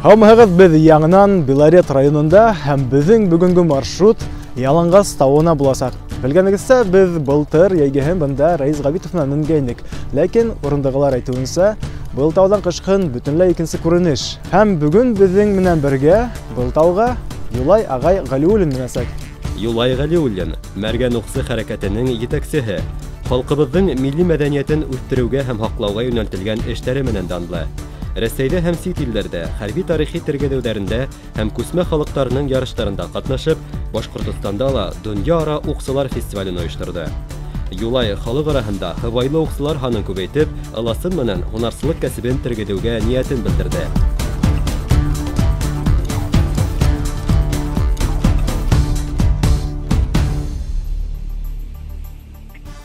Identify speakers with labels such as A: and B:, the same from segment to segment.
A: Һаумыһығыҙ, беҙ яңынан Белорет районында һәм беҙҙең бөгөнгө маршрут Яланғас тауына буласаҡ. Белгәнегеҙсә, беҙ былтыр йәйгеһен бында Рәис Ғәбитов менән менгәйнек. Ләкин урындағылар әйтеүенсә, был тауҙан ҡышҡын бөтөнләй икенсе күренеш. Һәм бөгөн беҙҙең менән бергә был тауға Юлай ағай Ғәлиуллин менәсәк.
B: Юлай Ғәлиуллин Мәргән уҡсы хәрәкәтенең етәксеһе, халҡыбыҙҙың милли мәҙәниәтен үҫтереүгә һәм һаҡлауға йүнәлтелгән эштәре менән данлы. Рәсәйҙә һәм сит илдәрҙә хәрби-тарихи тергеҙеүҙәрендә һәм күсмә халыҡтарының ярыштарында ҡатнашып, Башҡортостанда ла донъя-ара уҡсылар фестивален ойошторҙо. Юлай халыҡ араһында һыбайлы уҡсылар һанын күбәйтеп, ыласын менән һунарсылыҡ кәсебен тергеҙеүгә ниәтен белдерҙе.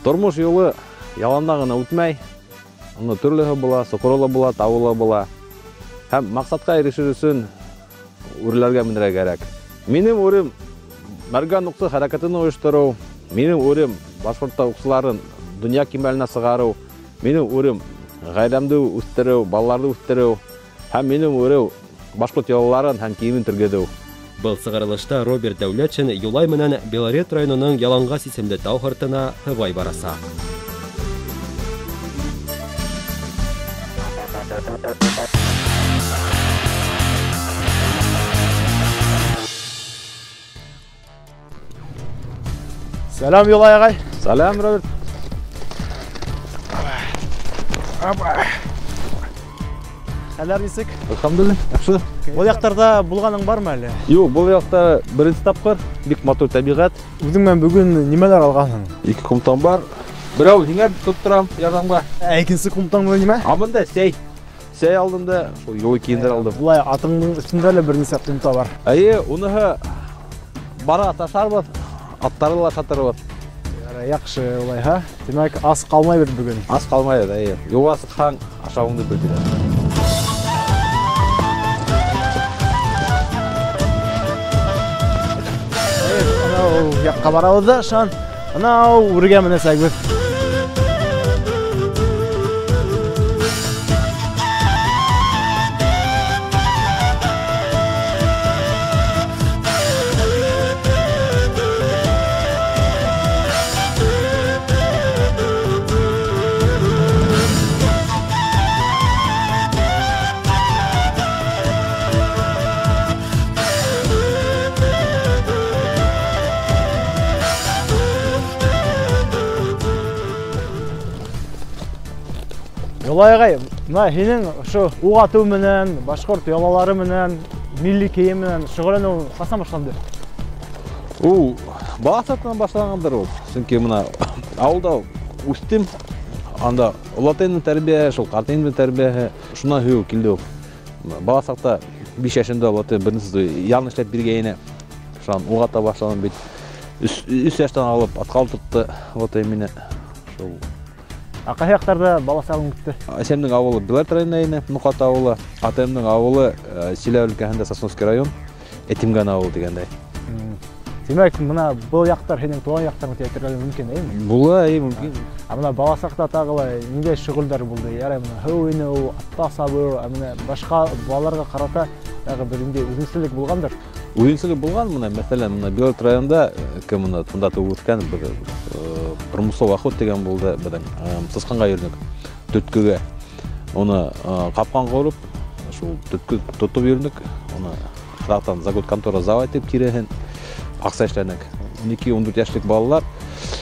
C: Тормош юлы яланда ғына үтмәй. Уны төрлөһө була, соҡоро ла була, тауы ла була. Һәм маҡсатҡа ирешер өсөн үрләргә менергә кәрәк. Минең үрем Мәргән уҡсы хәрәкәтен ойоштороу, минең үрем башҡорт уҡсыларын донъя кимәленә сығарыу, минең үрем ғаиләмде үҫтереү, балаларҙы үҫтереү һәм минең үреү башҡорт йолаларын һәм кейемен тергеҙеү.
B: Был сығарылышта Роберт Дәүләтшин Юлай менән Белорет районының Яланғас исемле тау һыртына һыбай барасаҡ.
A: Сәләм, Юлай ағай.
C: Сәләм, Роберт.
A: Хәлдәр нисек?
C: Әлхәмдүлилләһ, яҡшы.
A: Был яҡтарҙа булғаның бармы әле?
C: Юҡ, был яҡта беренсе тапҡыр, бик матур тәбиғәт.
A: Үҙең менән бөгөн нимәләр алғанһың?
C: Ике ҡумтам бар. Берәү һиңә тотторам ярҙамға.
A: Ә икенсе ҡумтаңда нимә?
C: Ә бында сәй. Сәй алдым да, шул йылы кейемдәр алдым.
A: Былай атыңдың өҫтөндә лә бер нисә ҡумта бар.
C: Эйе, уныһы бара ташарбыҙ, аттары ла шатырбыҙ.
A: Ярай, яҡшы улайһа. Тимәк, ас ҡалмайбыҙ бөгөн.
C: Ас ҡалмайбыҙ, эйе. Юлға сыҡһаң, ашауыңды бел тиҙәр.
A: Анау яҡҡа барабыҙ ҙа, шунан анау үргә менәсәкбеҙ. Юлай ағай, бына һинең ошо уҡ атыу менән, башҡорт йолалары менән, милли кейем менән шөғөлләнеү ҡасан башланды?
C: Ул бала саҡтан башланғандыр ул. Сөнки бына ауылда үҫтем, анда олатайымдың тәрбиәһе, шул ҡартайымдың тәрбиәһе, шунан һөйөү килде ул. Бала саҡта 5 йәшемдә олатайым беренсе ян эшләп биргәйне. Шунан уҡ ата башланым бит. Өс йәштән алып атҡа ултыртты олатайым мине. Шул.
A: Ә ҡайһы яҡтарҙа бала сағың үтте?
C: Әсәмдең ауылы Белорет районында ине, Нуҡат ауылы. Атайымдың ауылы Силәр өлкәһендә Сосновский район, Этимгән ауылы тигәндәй.
A: Тимәк, бына был яҡтар һинең тыуған яҡтарың тип әйтергә мөмкин, эйме?
C: Була, эйе, мөмкин.
A: Ә бына бала саҡта тағы ла ниндәй шөғөлдәр булды? Ярай, бына һыу инеү, атта сабыу, ә бына башҡа балаларға ҡарата тағы бер ниндәй үҙенсәлек булғандыр?
C: Үҙенсәлек булған бына, мәҫәлән, бына Белорет районында, кем бына шунда тыуып үҫкән, беҙ, промысловый охот тигән булды беҙҙең, сысҡанға йөрөнөк, төткөгә. Уны, ҡапҡан ҡороп, шул төткө тотоп йөрөнөк, уны ҡыраҡтан загот контора зав итеп тиреһен аҡса эшләнек. Ун ике, ун дүрт йәшлек балалар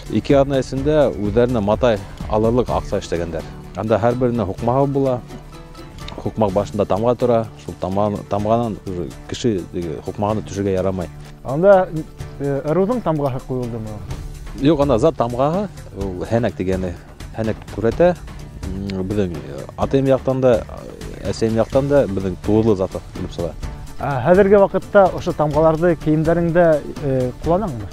C: ике аҙна эсендә үҙҙәренә матай алырлыҡ аҡса эшләгәндәр. Анда һәр беренә һуҡмағы була. Һуҡмаҡ башында тамға тора, шул тамғанан уже кеше теге һуҡмағына төшөргә ярамай.
A: Анда, ырыуҙың тамғаһы ҡуйылдымы?
C: Юҡ, анда зат тамғаһы, ул һәнәк тигәне, һәнәк күрһәтә. Беҙҙең атайым яҡтан да, әсәйем яҡтан да беҙҙең туғыҙлы заты килеп сыға.
A: Ә хәҙерге ваҡытта ошо тамғаларҙы кейемдәреңдә, ҡулланаңмы?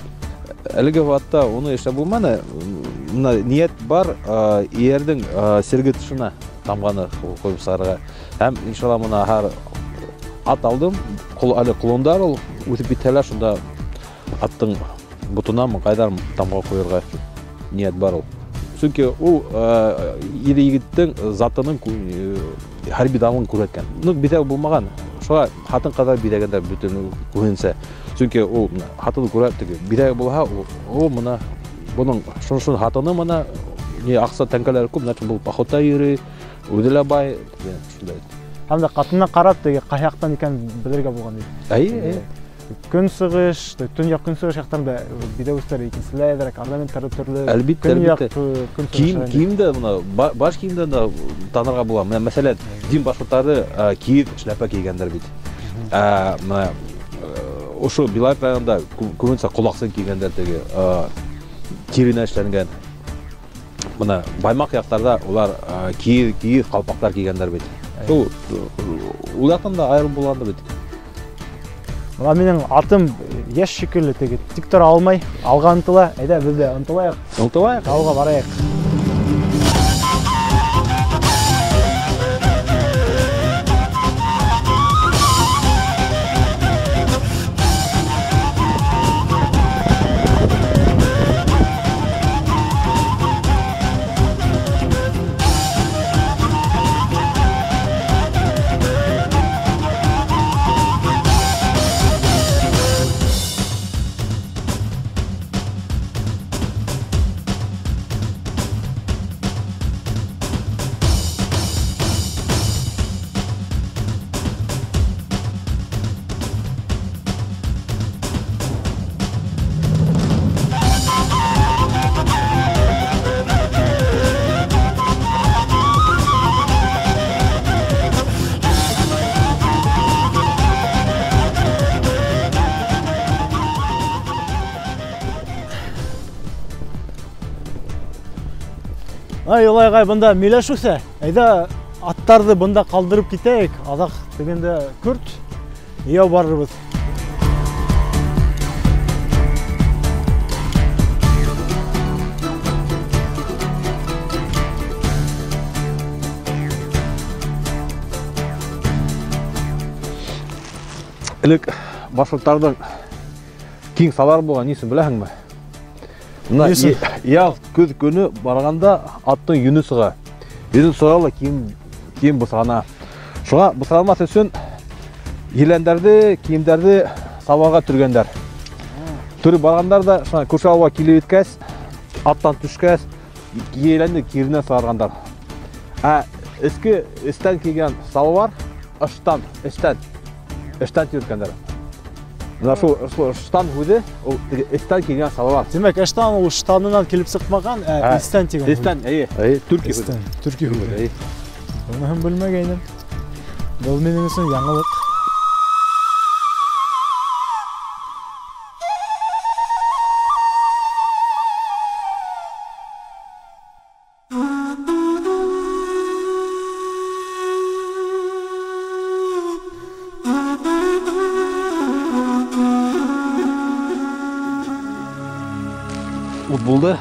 C: Әлеге ваҡытта уны эшләп булманы. Бына ниәт бар, эйәрҙең, серге тышына тамғаны ҡуйып сығарырға. Һәм иншалла бына һәр ат алдым, әле ҡолондар ул үҫеп китһәләр, шунда аттың ботона ҡайҙар тамға ҡуйырға ниәт бар ул. Сөнки ул, ир егеттең затының хәрби данын күрһәткән. Ныҡ биҙәү булмаған. Шуға ҡатын-ҡыҙҙар биҙәгәндәр бөтөн күбенсә. Сөнки ул һатыны күрә, теге биҙәге булһа, ул мына бының шуны һатыны мына не аҡса тәңкәләре күп, значит, был походта йөрөй, үҙе лә бай, шундай.
A: Һәм дә ҡатынына ҡарап теге ҡай яҡтан икән белергә булған бит.
C: Әйе, әйе.
A: Көнсығыш, төньяҡ көнсығыш яҡтарында биҙәүестәр икенселәйҙерәк, орнаменттары төрлө.
C: Әлбиттә, әлбиттә. Кейем дә мына баш кейемдән дә танырға була. Менә мәсәлән, дин башҡорттары кейеҙ эшләпә кейгәндәр бит. Мына ошо Белорет районында күбенсә ҡолаҡсын кейгәндәр, теге тиренән эшләнгән. Мына Баймаҡ яҡтарҙа улар кейеҙ ҡалпаҡтар кейгәндәр бит. Шул ул яҡтан да айырым булған бит.
A: Мына минең атым йәш шикелле, теге тик тора алмай, алға ынтыла. Әйҙә, беҙ ҙә ынтылайыҡ.
C: Ынтылайыҡ.
A: Тауға барайыҡ. Ай, Юлай ағай, бында миләш үҫә. Әйҙә, аттарҙы бында ҡалдырып китәйек. Аҙаҡ тегендә көрт, йәү барырбыҙ.
C: Элек башҡорттарҙың киң салары булған, ни өсөн беләһеңме? Мына яҙ, көҙ көнө барғанда аттың йөнө сыға. Йөнө сыға ла кейем бысрана. Шуға бысранмаҫ өсөн еләндәрҙе, кейемдәрҙе сабаға төргәндәр. Төрөп барғандар да, шуға күрше ауылға килеп еткәс, аттан төшкәс, еләнде киренән сығарғандар. Ә эске эстән кейгән салбар, ыштан, эстән, эштән төрткәндәр. Мына шул ыштан һүҙе, ул теге эстән килгән салбар.
A: Тимәк, ыштан ул ыштанынан килеп сыҡмаған, ә эстән тигән һүҙ.
C: Эстән, эйе, эйе, төрки һүҙе.
A: Эстән, төрки һүҙе.
C: Эйе.
A: Быныһын белмәгәйнем. Был минең өсөн яңылыҡ.
C: Ут булды.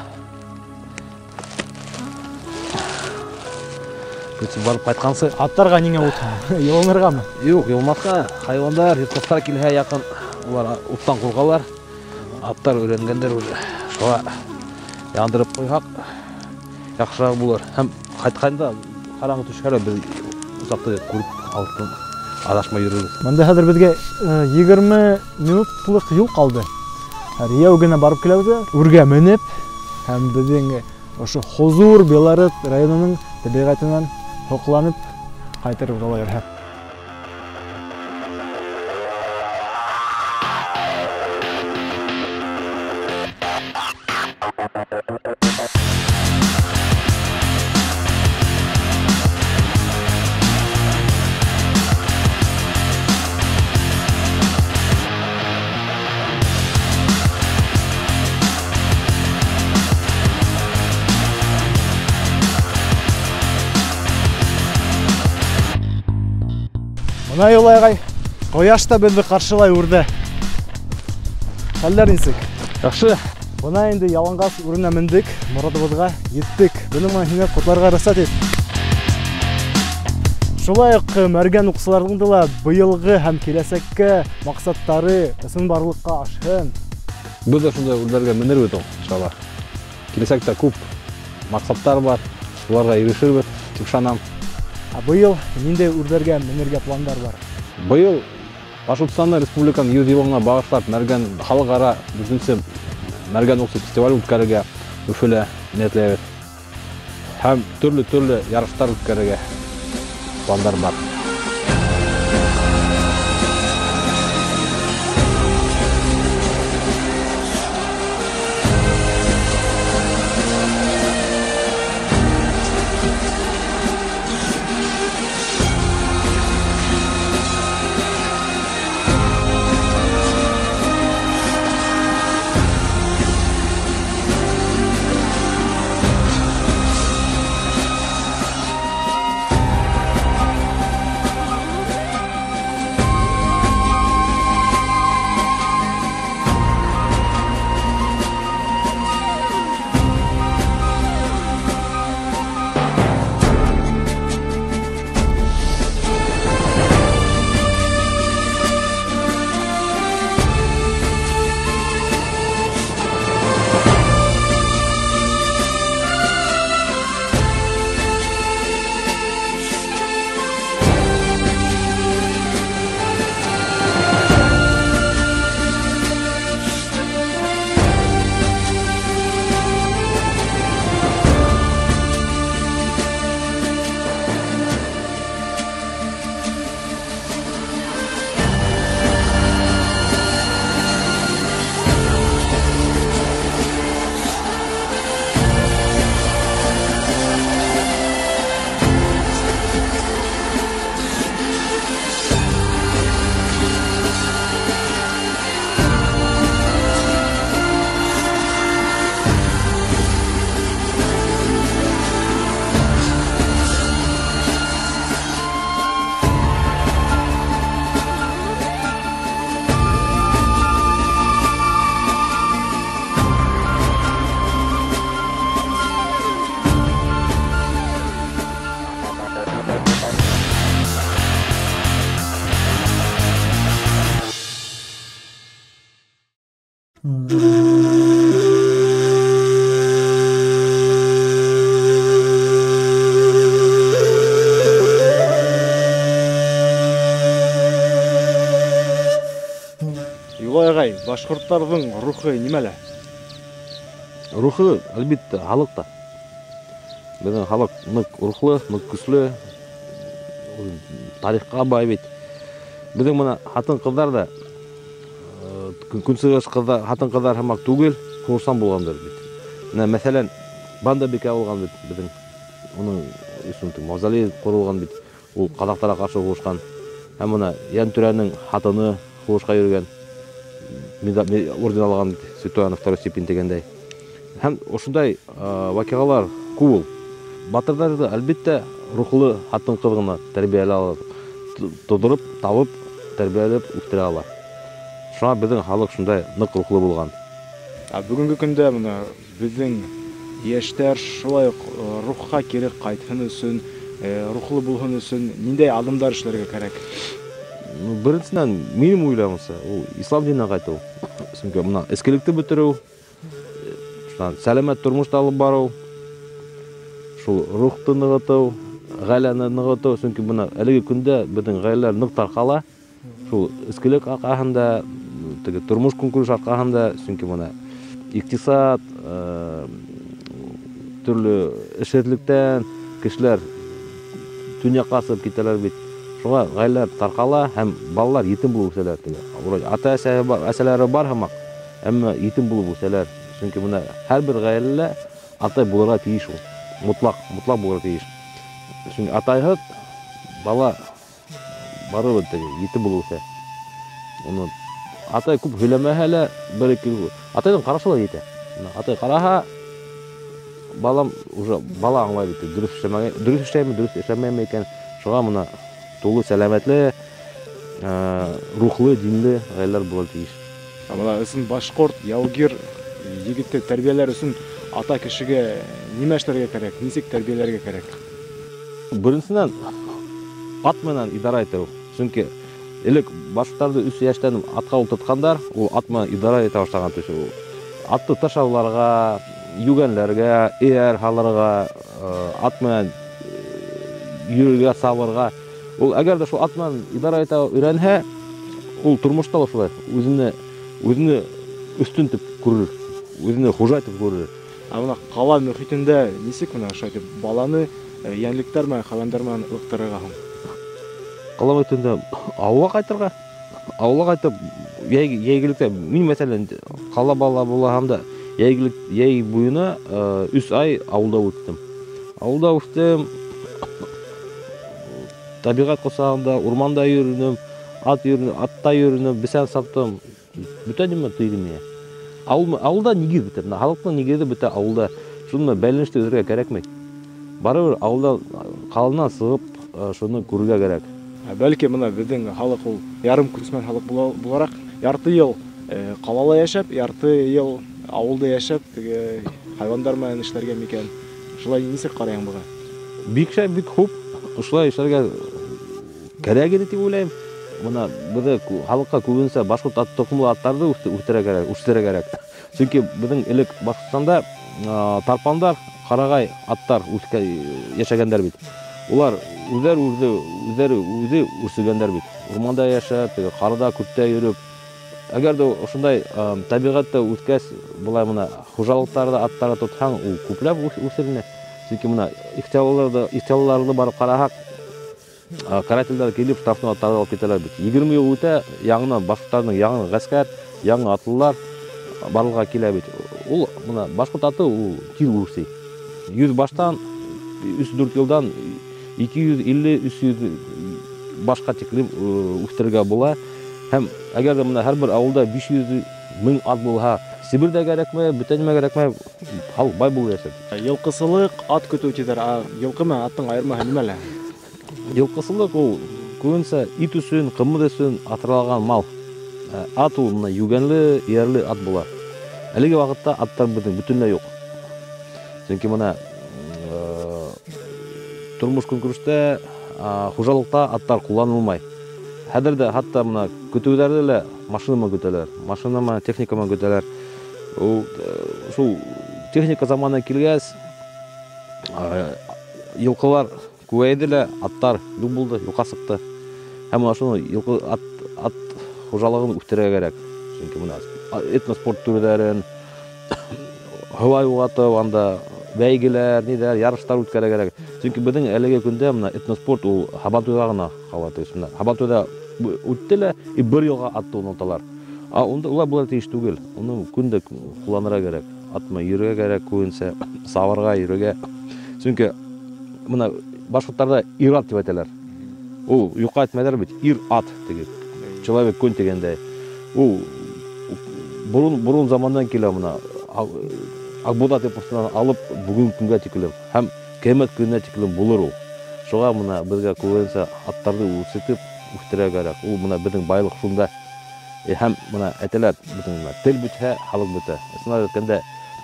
C: Бүтін барып ҡайтҡансы.
A: Аттарға ниңә ут? Йылынырғамы?
C: Юҡ, йылынмаҫҡа. Хайуандар, йыртҡыстар килһә яҡын, улар уттан ҡурҡалар. Аттар өйрәнгәндәр уже. Шуға яндырып ҡуйһаҡ, яҡшыраҡ булыр. Һәм ҡайтҡанда ҡараңғы төшһә лә беҙ усаҡты күреп алыҫтан аҙашмай йөрөрбөҙ.
A: Бында хәҙер беҙгә 20 минутлыҡ юл ҡалды. Йәү генә барып киләбеҙ, үргә менеп, һәм беҙҙең ошо хозур Белорет районының тәбиғәтенән һоҡланып ҡайтырбыҙ алай йөрөһә. Мына Юлай ағай, ҡояш та беҙҙе ҡаршылай үрҙә. Хәлдәр нисек?
C: Яҡшы.
A: Бына инде яланғас үренә мендек, морадыбыҙға еттек. Бының менән һине ҡотларға рөхсәт ит. Шулай уҡ мәргән уҡсыларҙың да быйылғы һәм киләсәккә маҡсаттары ысынбарлыҡҡа ашһын.
C: Беҙ ҙә шундай үрҙәргә менербеҙ ул, иншалла. Киләсәктә күп маҡсаттар бар, уларға ирешербеҙ, тип ышанам.
A: Ә быйыл ниндәй үрҙәргә менергә пландар бар?
C: Быйыл Башҡортостанда республиканың 100 йыллығына бағышлап Мәргән халыҡ-ара 4-нсе Мәргән уҡсы фестивале үткәрергә Өфөлә ниәтләйбеҙ. Һәм төрлө-төрлө ярыштар үткәрергә пландар бар.
A: Юлай ағай, башҡорттарҙың рухы нимәлә?
C: Рухы, әлбиттә, халыҡта. Беҙҙең халыҡ ныҡ рухлы, ныҡ көслө, тарихҡа бай бит. Беҙҙең бына ҡатын-ҡыҙҙар ҙа, көнсығыш ҡыҙҙар, ҡатын-ҡыҙҙар һымаҡ түгел, һуғышсан булғандар бит. Менә, мәҫәлән, Бандабикә булған бит беҙҙең. Уның өсөн мавзолей ҡоролған бит. Ул ҡаҙаҡтарға ҡаршы һуғышҡан. Һәм бына Йәнтүрәнең ҡатыны һуғышҡа йөрөгән, орден алған бит, Святой Анна второй степень тигәндәй. Һәм ошондай ваҡиғалар күп ул. Батырҙарҙы, әлбиттә, рухлы ҡатын-ҡыҙ ғына тәрбиәләй ала, тыуҙырып, табып, тәрбиәләп үҫтерә ала. Шуңа беҙҙең халыҡ шундай ныҡ рухлы булған.
A: Ә бөгөнгө көндә бына беҙҙең йәштәр шулай уҡ рухҡа кире ҡайтһын өсөн, рухлы булһын өсөн ниндәй аҙымдар эшләргә кәрәк?
C: Беренсенән, минең уйлауымса, ул ислам диненә ҡайтыу. Сөнки бына эскелекте бөтөрөү, шунан сәләмәт тормошта алып барыу, шул рухты нығытыу, ғаиләне нығытыу. Сөнки бына әлеге көндә беҙҙең ғаиләләр ныҡ тарҡала. Шул эскелек арҡаһында, теге тормош көнкүреш арҡаһында, сөнки бына иҡтисад, төрлө эшһеҙлектән кешеләр төньяҡҡа сығып китәләр бит. Шуға ғаиләләр тарҡала һәм балалар етем булып үҫәләр теге. Вроде ата-әсәһе бар, әсәләре бар һымаҡ, әммә етем булып үҫәләр. Сөнки бына һәр бер ғаиләлә атай булырға тейеш ул. Мотлаҡ, мотлаҡ булырға тейеш. Сөнки атайһыҙ бала барыбер теге етем булып үҫә. Уны атай күп һөйләмәһә лә, бер-ике атайҙың ҡарашы ла етә. Бына атай ҡараһа, балам уже бала аңлай бит, дөрөҫ эшләмәгән, дөрөҫ эшләйме, дөрөҫ эшләмәйме икән. Шуға бына тулы сәләмәтле, рухлы, динле ғаиләләр булырға тейеш.
A: Бына ысын башҡорт яугир егетте тәрбиәләр өсөн ата кешегә нимә эшләргә кәрәк, нисек тәрбиәләргә кәрәк?
C: Беренсенән, ат менән идара итеү. Сөнки элек башҡорттарҙы 3 йәштән атҡа ултыртҡандар, ул ат менән идара итә башлаған төҫ. Ул атты ташауларға, йүгәнләргә, эйәр һалырға, ат менән йөрөргә, сабырға Ул әгәр ҙә шул ат менән идара итә өйрәнһә, ул тормошта ла шулай үҙене өҫтөн тип күрер, үҙене хужа итеп күрер.
A: Ә бына ҡала мөхитендә нисек бына ошолай итеп баланы йәнлектәр менән, хайуандар менән ылыҡтырырға һуң?
C: Ҡала мөхитендә ауылға ҡайтырға. Ауылға ҡайтып, йәйгелектә, мин, мәҫәлән, ҡала бала булһам да, йәй буйына 3 ай ауылда үттем. Ауылда үҫтем, тәбиғәт ҡосағында, урманда йөрөнөм, атта йөрөнөм, бесән саптым. Бөтә нимә тойҙом миңә. Ауылда нигеҙ бөтә, бына халыҡтың нигеҙе бөтә ауылда. Шуны бәйләнеште үҙергә кәрәкмәй. Барыбер ауылда ҡаланан сығып, шуны күрергә кәрәк.
A: Бәлки бына беҙҙең халыҡ ул ярым күсмән халыҡ булараҡ, ярты йыл ҡалала йәшәп, ярты йыл ауылда йәшәп, теге хайуандар менән эшләргә микән? Шулай нисек ҡарайһың быға?
C: Бик шәп, бик хуп. Ошолай эшләргә кәрәк ине тип уйлайым. Бына беҙҙә халыҡҡа күбенсә башҡорт ат тоҡомло аттарҙы үҫтерә кәрәк. Сөнки беҙҙең элек Башҡортостанда тарпандар, ҡарағай аттар йәшәгәндәр бит. Улар үҙҙәре үҙе үрсегәндәр бит. Урманда йәшәп, теге ҡарҙа, күктә йөрөп. Әгәр ҙә ошондай тәбиғәттә үҫкәс, былай бына хужалыҡтарҙа аттарҙы тотһаң, ул күпләп үҫер ине. Сөнки бына ихтыялыларҙы барып ҡараһаҡ, карателдәр килеп штрафной аттарҙы алып китәләр бит. 20 йыл үтә, яңынан башҡорттарҙың яңы ғәскәр, яңы атлылар барлыҡҡа килә бит. Ул бына башҡорт аты ул тиҙ үрсей. 100 баштан 3-4 йылдан 250-300 башҡа тиклем үҫтерергә була. Һәм әгәр ҙә бына һәр бер ауылда 500 мең ат булһа, Сибирҙә кәрәкмәй, бөтә нимә кәрәкмәй, халыҡ бай булып йәшәй.
A: Йылҡысылыҡ, ат көтөү тиҙәр, ә йылҡы менән аттың айырмаһы нимәлә?
C: Йылҡысылыҡ ул күбенсә ит өсөн, ҡымыҙ өсөн аҫралған мал. Ат ул бына йүгәнле, эйәрле ат була. Әлеге ваҡытта аттар беҙҙең бөтөнләй юҡ. Сөнки бына тормош көнкүрештә, хужалыҡта аттар ҡулланылмай. Хәҙер ҙә хатта бына көтөүҙәрҙе лә машина менән көтәләр, машина менән, техника менән көтәләр. Ул шул техника заманы килгәс, йылҡылар күбәйҙе лә, аттар юҡ булды, юҡҡа сыҡты. Һәм бына шуны йылҡы ат хужалығын үҫтерергә кәрәк. Сөнки бына этноспорт төрҙәрен, һыуай уғатып, анда бәйгеләр, ниҙәр, ярыштар үткәрергә кәрәк. Сөнки беҙҙең әлеге көндә бына этноспорт ул һабантуйға ғына ҡала. То есть бына һабантуйҙа үтте лә, и бер йылға атты оноталар. А унда улар былар тейеш түгел. Уны көн дә ҡулланырға кәрәк. Ат менән йөрөргә кәрәк, күбенсә сабырға, йөрөргә. Сөнки бына башҡорттарҙа ир-ат тип әйтәләр. Ул юҡҡа әйтмәйҙәр бит, ир-ат теге. Человек конь тигәндәй. Ул борон замандан килә бына. Акбуҙат эпосынан алып бөгөнгө көнгә тиклем һәм ҡиәмәт көнөнә тиклем булыр ул. Шуға бына беҙгә күбенсә аттарҙы үрсетеп үҫтерергә кәрәк. Ул бына беҙҙең байлыҡ шунда. Һәм бына әйтәләр, беҙҙең бына тел бөтһә, халыҡ бөтә. Ысынлап әйткәндә,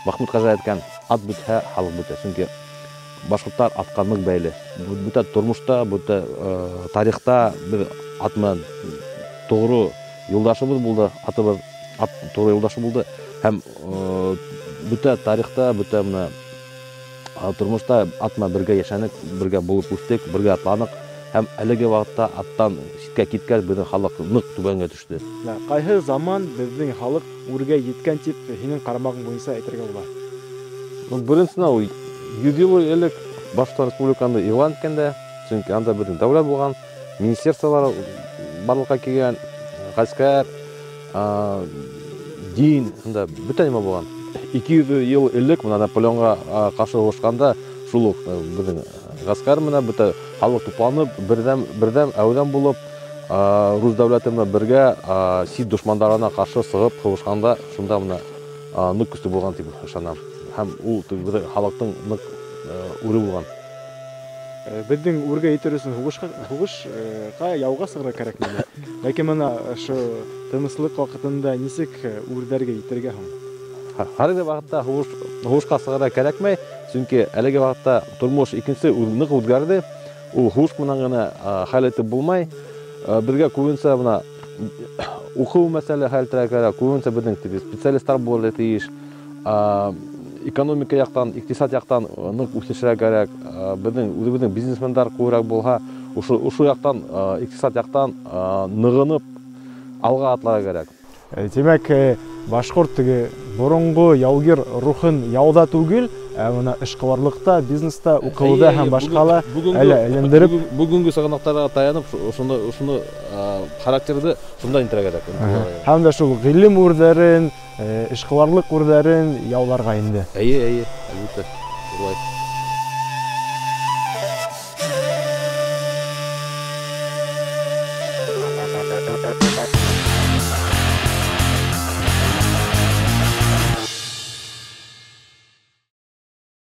C: Махмуд хажа әйткән, ат бөтһә, халыҡ бөтә. Сөнки башҡорттар атҡа ныҡ бәйле. Бөтә тормошта, бөтә тарихта беҙ ат менән тоғро юлдашыбыҙ булды, атыбыҙ ат тоғро юлдашы булды. Һәм бөтә тарихта, бөтә бына тормошта ат менән бергә йәшәнек, бергә булып үҫтек, бергә атланыҡ. Һәм әлеге ваҡытта аттан ситкә киткәс, беҙҙең халыҡ ныҡ түбәнгә төштө.
A: Ҡайһы заман беҙҙең халыҡ үргә еткән тип һинең ҡарамағың буйынса әйтергә була?
C: Беренсенән, ул 100 йыл элек Башҡортостан Республиканы иғлан иткәндә, сөнки анда беҙҙең дәүләт булған, министерстволар барлыҡҡа килгән, ғәскәр, дин, анда бөтә нимә булған. 200 йыл элек бына Наполеонға ҡаршы һуғышҡанда шул уҡ беҙҙең ғәскәр менән бөтә халыҡ тупланып, берҙәм әүҙәм булып, рус дәүләте менән бергә, сит дошмандарына ҡаршы сығып һуғышҡанда шунда бына, ныҡ көслө булған тип ышанам. Һәм ул беҙҙең халыҡтың ныҡ үре булған.
A: Беҙҙең үргә етер өсөн һуғышҡа яуға сығырға кәрәк ине. Ләкин бына ошо тыныслыҡ ваҡытында нисек үрҙәргә етергә һуң?
C: Хәҙерге ваҡытта һуғышҡа сығырға кәрәкмәй, сөнки әлеге ваҡытта тормош икенсе ныҡ үҙгәрҙе. Ул һуғыш менән генә хәл итеп булмай. Беҙгә күбенсә бына уҡыу мәсьәлә хәл итергә кәрәк, күбенсә беҙҙең теге специалисттар булырға тейеш. Экономика яҡтан, иҡтисад яҡтан ныҡ үҫешергә кәрәк. Беҙҙең үҙебеҙҙең бизнесмендар күберәк булһа, Ошо яҡтан, иҡтисад яҡтан нығынып алға атларға кәрәк.
A: Тимәк, башҡорт теге боронғо яугир рухын яуҙа түгел, ә бына эшҡыуарлыҡта, бизнеста, уҡыуҙа һәм башҡала әле әйләндереп
C: бөгөнгө сығанаҡтарға таянып, ошоно характерҙы шунда интерә кәрәк.
A: Һәм дә шул ғилем үрҙәрен, эшҡыуарлыҡ үрҙәрен яуларға инде.
C: Эйе, эйе, әлбиттә, шулай.